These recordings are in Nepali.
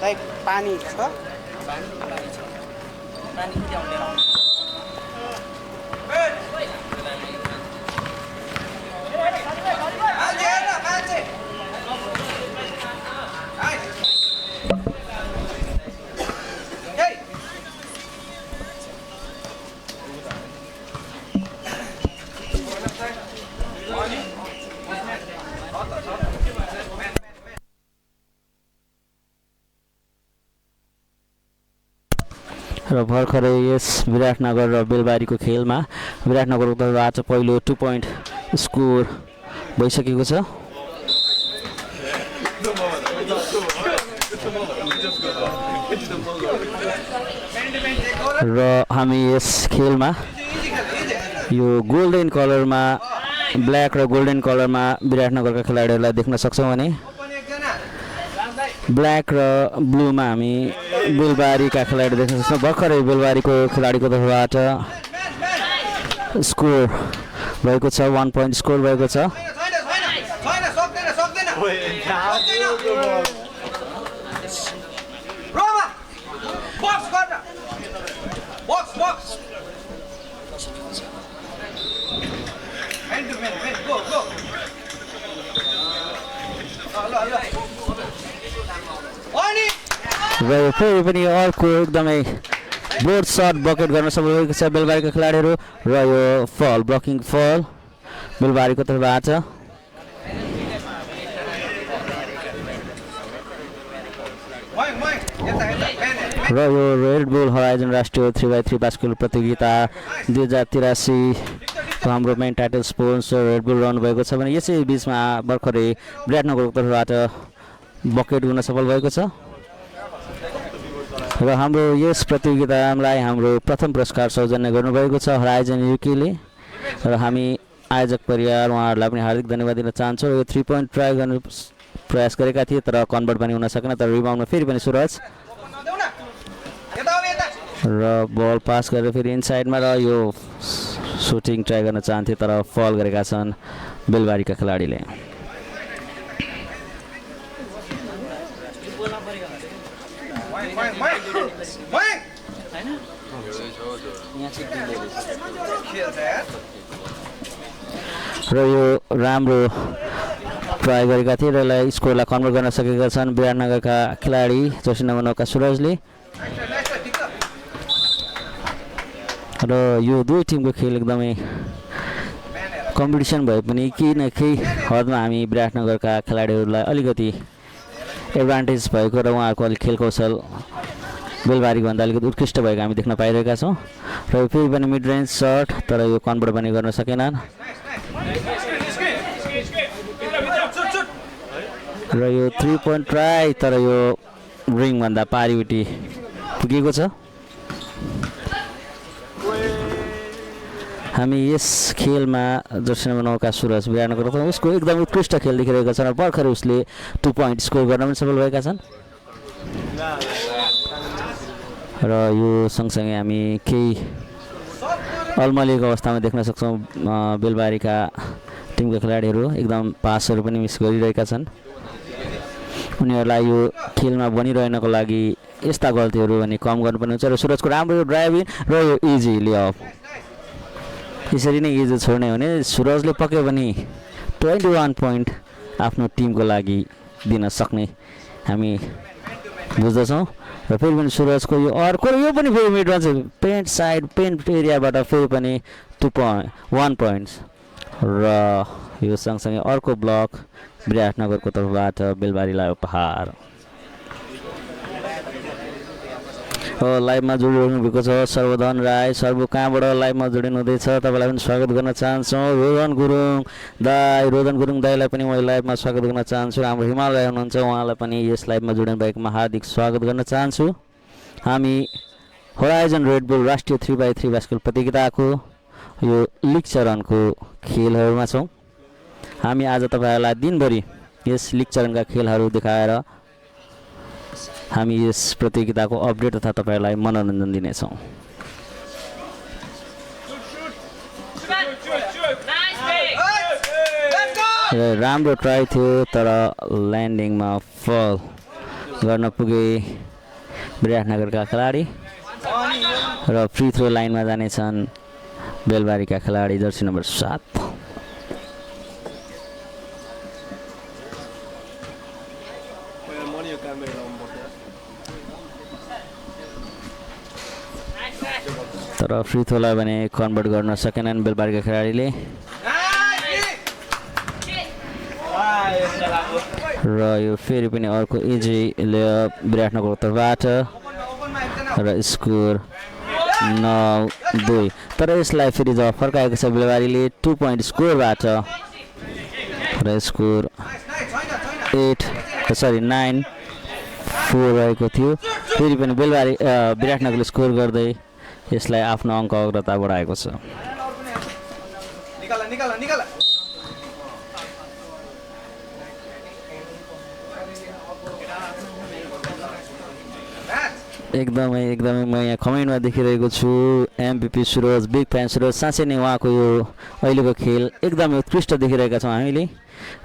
लाइक पानी छ र भर्खरै यस विराटनगर र बेलबारीको खेलमा विराटनगरको तर्फबाट पहिलो 2 पोइन्ट स्कोर भइसकेको छ र हामी यस खेलमा यो गोल्डन कलरमा ब्ल्याक र गोल्डन कलरमा विराटनगरका खेलाडीहरूलाई देख्न सक्छौँ भने ब्ल्याक र ब्लूमा हामी बेलबारीका खेलाडी देख्न सक्छौँ भर्खरै बेलबारीको खेलाडीको तर्फबाट स्कोर भएको छ 1 पोइन्ट स्कोर भएको छ र यो फेरि पनि अर्को एकदमै बोर्ड सर्ट बकेट गर्न सफल भएको छ बेलबारीका खेलाडीहरू र यो फल ब्लकिङ फल बेलबारीको तर्फबाट र यो रेड बुल हराइजन राष्ट्रिय 3x3 बास्केटबल प्रतियोगिता 2083 को हाम्रो main title sponsor red bull रहनु भएको छ भने यसै बिचमा भर्खरै विराटनगरको तर्फबाट बकेट हुन सफल भएको छ र हाम्रो यस प्रतियोगितालाई हाम्रो प्रथम पुरस्कार सौजन्य गर्नुभएको छ हराइजन युकेले र हामी आयोजक परिवार उहाँहरूलाई पनि हार्दिक धन्यवाद दिन चाहन्छौँ यो 3 पोइन्ट ट्राई गर्ने प्रयास गरेका थिए तर कन्भर्ट पनि हुन सकेन तर रिबाउन्डमा फेरि पनि सुरज र बल पास गरेर फेरि इनसाइडमा र यो सुटिङ ट्राई गर्न चाहन्थे तर फल गरेका छन् बेलबारीका खेलाडीले र यो राम्रो ट्राई गरेका थिए र यसलाई स्कोरलाई कन्भर्ट गर्न सकेका छन् विराटनगरका खेलाडी जर्सी नम्बर 9 का सुरजले र यो दुई टिमको खेल एकदमै कम्पिटिसन भए पनि केही न केही हदमा हामी विराटनगरका खेलाडीहरूलाई अलिकति एडभान्टेज भएको र उहाँहरूको अलिक खेल कौशल बेलबारीभन्दा अलिकति उत्कृष्ट भएको हामी देख्न पाइरहेका छौँ र यो फेरि पनि मिड रेन्ज सर्ट तर यो कन्भर्ट पनि गर्न सकेनन् र यो 3 पोइन्ट ट्राई तर यो रिङभन्दा पारिपट्टि पुगेको छ हामी यस खेलमा जर्सी नम्बर 9 का सुरज विराटनगर उसको एकदम उत्कृष्ट खेल देखिरहेको छ र भर्खरै उसले 2 पोइन्ट स्कोर गर्न पनि सफल भएका छन् र यो सँगसँगै हामी केही अल्मलिएको अवस्थामा देख्न सक्छौँ बेलबारीका टिमका खेलाडीहरू एकदम पासहरू पनि मिस गरिरहेका छन् उनीहरूलाई यो खेलमा बनिरहनको लागि यस्ता गल्तीहरू भने कम गर्नुपर्ने हुन्छ र सुरजको राम्रो ड्राइभिङ र यो इजी लेअप यसरी नै इजी छोड्ने हो भने सुरजले पक्कै पनि 21 पोइन्ट आफ्नो टिमको लागि दिन सक्ने हामी बुझ्दछौँ र फेरि पनि सुरजको यो अर्को यो पनि फेरि mid run paint side paint एरियाबाट फेरि पनि 1 पोइन्ट्स र यो सँगसँगै अर्को ब्लक विराटनगरको तर्फबाट बेलबारीलाई उपहार लाइभमा जोडिरहनु भएको छ सर्वधन राई सर्व कहाँबाट लाइभमा जोडिनु हुँदैछ तपाईँलाई पनि स्वागत गर्न चाहन्छौँ रोदन गुरुङ दाईलाई पनि मैले लाइभमा स्वागत गर्न चाहन्छु हाम्रो हिमाल राई हुनुहुन्छ उहाँलाई पनि यस लाइभमा जोडिनु भएकोमा हार्दिक स्वागत गर्न चाहन्छु हामी होराइजन रेड बुल राष्ट्रिय 3x3 बास्केटबल प्रतियोगिताको यो लिग चरणको खेलहरूमा छौँ हामी आज तपाईँहरूलाई दिनभरि यस लिग चरणका खेलहरू देखाएर हामी यस प्रतियोगिताको अपडेट तथा तपाईहरुलाई मनोरञ्जन दिनेछौँ। राम्रो ट्राई थियो तर ल्यान्डिङमा फल गर्न पुगे विराटनगरका खेलाडी र फ्री थ्रो लाइनमा जानेछन् बेलबारीका खेलाडी जर्सी नम्बर 7। तर फ्री थ्रोलाई भने कन्भर्ट गर्न सकेनन् बेलबारीका खेलाडीले र यो फेरि पनि अर्को इजी लेअप विराटनगरको तर्फबाट र स्कोर 9-2। तर यसलाई फेरि जब फर्काएको छ बेलबारीले 2 पोइन्ट स्कोरबाट र स्कोर 9-4 रहेको थियो। फेरि पनि बेलबारी विराटनगरले स्कोर गर्दै यसलाई आफ्नो अङ्क अग्रता बढाएको छ। एकदमै म यहाँ कमेन्टमा देखिरहेको छु MPP Suraj, big fan Suraj. साँच्चै नै उहाँको यो अहिलेको खेल एकदमै उत्कृष्ट देखिरहेका छौँ हामीले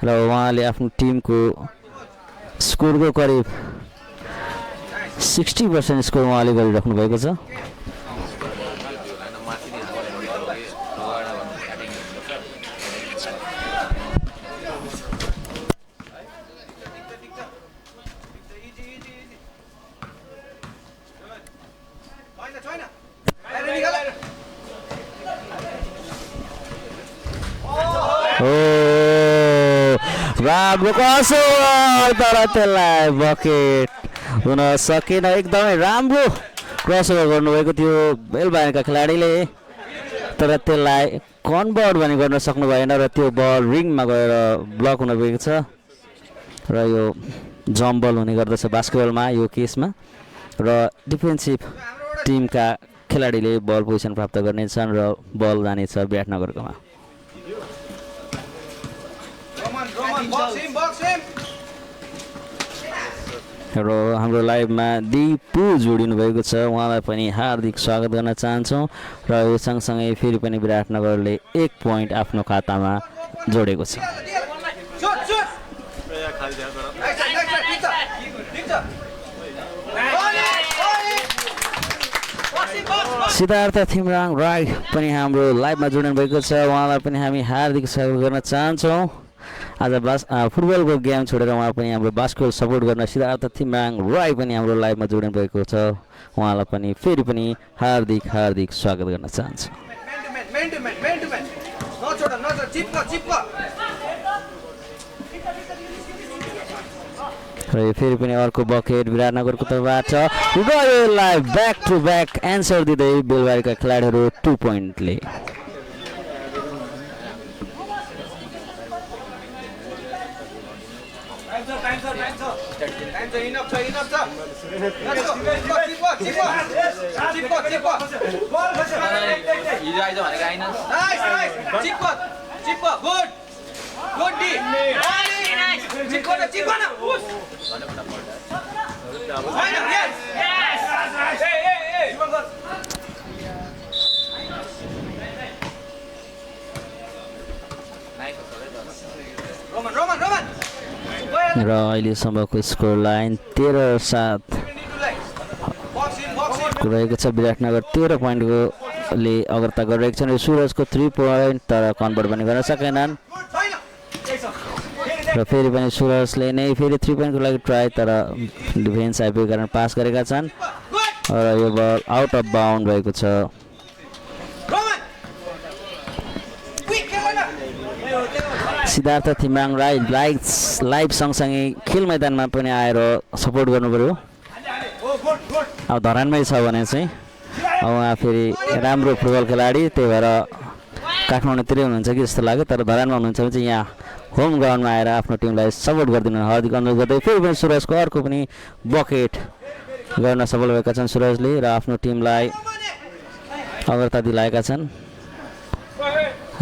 र उहाँले आफ्नो टिमको स्कोरको करिब 60% स्कोर उहाँले गरिराख्नु भएको छ। राम्रो कसो तर त्यसलाई बकेट हुन सकेन। एकदमै राम्रो क्रसओभर गर्नुभएको थियो बेलबारीका खेलाडीले तर त्यसलाई कन्भर्ट पनि गर्न सक्नु भएन र त्यो बल रिङमा गएर ब्लक हुन गएको छ र यो जम्प बल हुने गर्दछ बास्केटबलमा यो केसमा र डिफेन्सिभ टिमका खेलाडीले बल पोजिसन प्राप्त गर्नेछन् र बल जानेछ विराटनगरकोमा। र हाम्रो लाइभमा दिपु जोडिनु भएको छ, उहाँलाई पनि हार्दिक स्वागत गर्न चाहन्छौँ र यो सँगसँगै फेरि पनि विराटनगरले 1 पोइन्ट आफ्नो खातामा जोडेको छ। सिद्धार्थ थिमराङ राई पनि हाम्रो लाइभमा जोडिनु भएको छ, उहाँलाई पनि हामी हार्दिक स्वागत गर्न चाहन्छौँ। आज फुटबलको गेम छोडेर उहाँ पनि हाम्रो बास्केटबल सपोर्ट गर्न सिद्धार्थ थिमराङ राई पनि हाम्रो लाइभमा जोडिनु भएको छ, उहाँलाई पनि फेरि पनि हार्दिक स्वागत गर्न चाहन्छु। र यो फेरि पनि अर्को बकेट विराटनगरको तर्फबाट र यसलाई ब्याक टु ब्याक एन्सर दिँदै बेलबारीका खेलाडीहरू 2 पोइन्टले। र अहिलेसम्मको स्कोर लाइन 13-7 रहेको छ। विराटनगर 13 पोइन्टले अग्रता गरिरहेको छन्। सुरजको 3 पोइन्ट तर कन्भर्ट पनि गर्न सकेनन् र फेरि पनि सुरजले नै फेरि 3 पोइन्टको लागि ट्राई तर डिफेन्स आइपुगेको कारण पास गरेका छन् र यो बल आउट अफ बाउन्ड भएको छ। सिद्धार्थ थिमराङ राई लाइभ सँगसँगै खेल मैदानमा पनि आएर सपोर्ट गर्नु पर्यो। अब धरानमै छ भने चाहिँ अब उहाँ फेरि राम्रो फुटबल खेलाडी, त्यही भएर काठमाडौँतिरै हुनुहुन्छ कि जस्तो लाग्यो, तर धरानमा हुनुहुन्छ भने चाहिँ यहाँ होम ग्राउन्डमा आएर आफ्नो टिमलाई सपोर्ट गरिदिनु हार्दिक अनुरोध गर्दै फेरि पनि सुरजको अर्को पनि बकेट गर्न सफल भएका छन् सुरजले र आफ्नो टिमलाई अग्रता दिलाएका छन्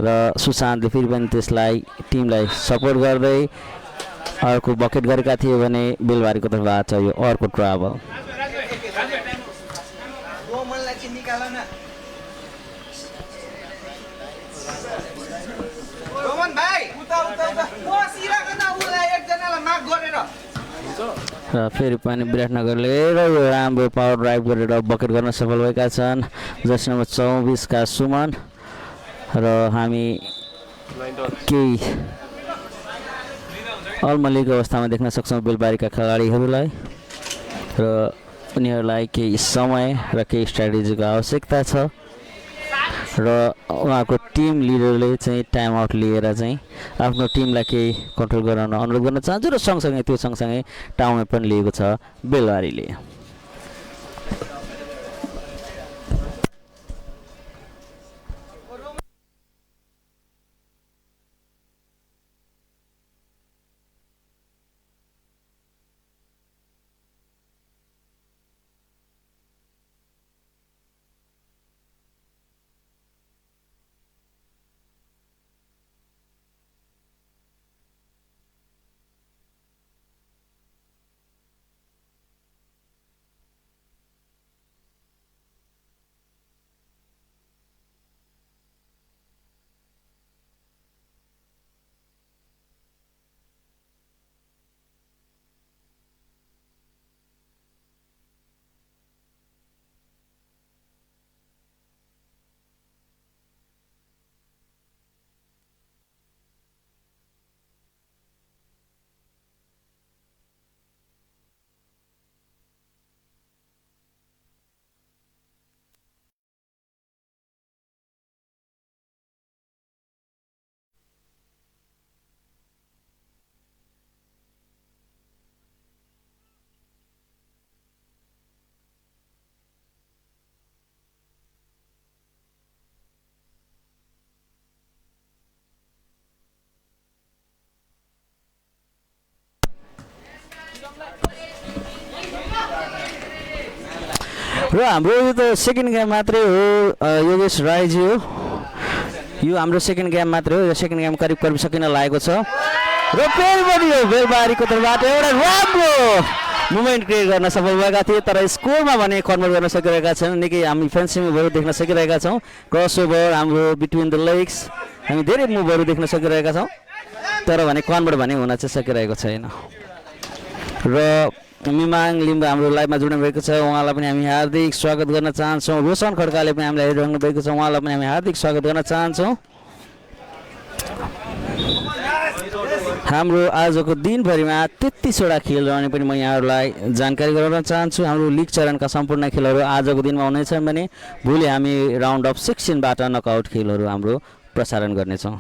र सुशान्तले फेरि पनि त्यसलाई टिमलाई सपोर्ट गर्दै अर्को बकेट गरेका थिए भने बेलबारीको तर्फबाट यो अर्को ट्राभल। र फेरि पनि विराटनगरले र यो राम्रो पावर ड्राइभ गरेर बकेट गर्न सफल भएका छन् जर्सी नम्बर 24 का सुमन र हामी केही अल्मलीको अवस्थामा देख्न सक्छौँ बेलबारीका खेलाडीहरूलाई र उनीहरूलाई केही समय र केही स्ट्राटेजीको आवश्यकता छ र उहाँको टिम लिडरले चाहिँ टाइम आउट लिएर चाहिँ आफ्नो टिमलाई केही कन्ट्रोल गराउन अनुरोध गर्न चाहन्छु र सँगसँगै त्यो सँगसँगै टाइम आउट पनि लिएको छ बेलबारीले। र हाम्रो यो त सेकेन्ड गेम मात्रै हो योगेश राईजी हो यो हाम्रो सेकेन्ड गेम मात्रै हो यो सेकेन्ड गेम करिब करिब सकिन लागेको छ र फेरि पनि यो बेलबारीको तर्फबाट एउटा राम्रो मुभमेन्ट क्रिएट गर्न सफल भएका थिए तर स्कोरमा भने कन्भर्ट गर्न सकिरहेका छैनन् निकै हामी फेन्सिङ मुभहरू देख्न सकिरहेका छौँ क्रस ओभर हाम्रो बिट्विन द लेग्स हामी धेरै मुभहरू देख्न सकिरहेका छौँ तर भने कन्भर्ट भने हुन चाहिँ सकिरहेको छैन र मिमाङ लिम्बू हाम्रो लाइभमा जोड्नु भएको छ उहाँलाई पनि हामी हार्दिक स्वागत गर्न चाहन्छौँ रोशन खड्काले पनि हामीलाई हेरिरहनु भएको छ उहाँलाई पनि हामी हार्दिक स्वागत गर्न चाहन्छौँ हाम्रो आजको दिनभरिमा 33वटा खेल रहने पनि म यहाँहरूलाई जानकारी गराउन चाहन्छु हाम्रो लिग चरणका सम्पूर्ण खेलहरू आजको दिनमा हुनेछन् भने भोलि हामी राउन्ड अफ 16बाट नकआउट खेलहरू हाम्रो प्रसारण गर्नेछौँ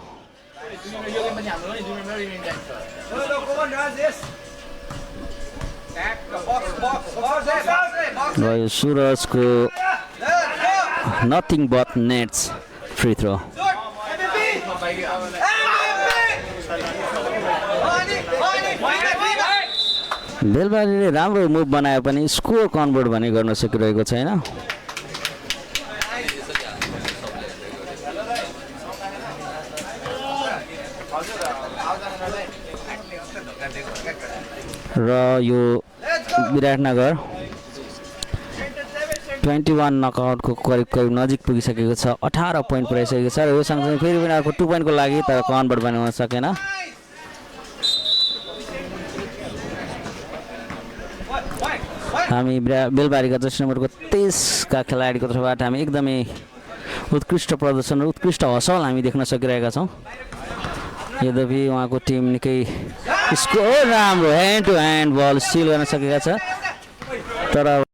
र यो सुरजको nothing but nets free throw बेलबारीले राम्रो मुभ बनाए पनि स्कोर कन्भर्ट भने गर्न सकिरहेको छैन र यो विराटनगर 21 नकआउटको करिब करिब नजिक पुगिसकेको छ 18 पोइन्ट पुऱ्याइसकेको छ र यो सँगसँगै फेरि पनि अर्को 2 पोइन्टको लागि तर कन्भर्ट पनि हुन सकेन हामी बेलबारीका जर्सी नम्बरको 23 का खेलाडीको तर्फबाट हामी एकदमै उत्कृष्ट प्रदर्शन र उत्कृष्ट हसल हामी देख्न सकिरहेका छौँ यद्यपि उहाँको टिम निकै स्कोर राम्रो hand to hand ball steal गर्न सकेका छ तर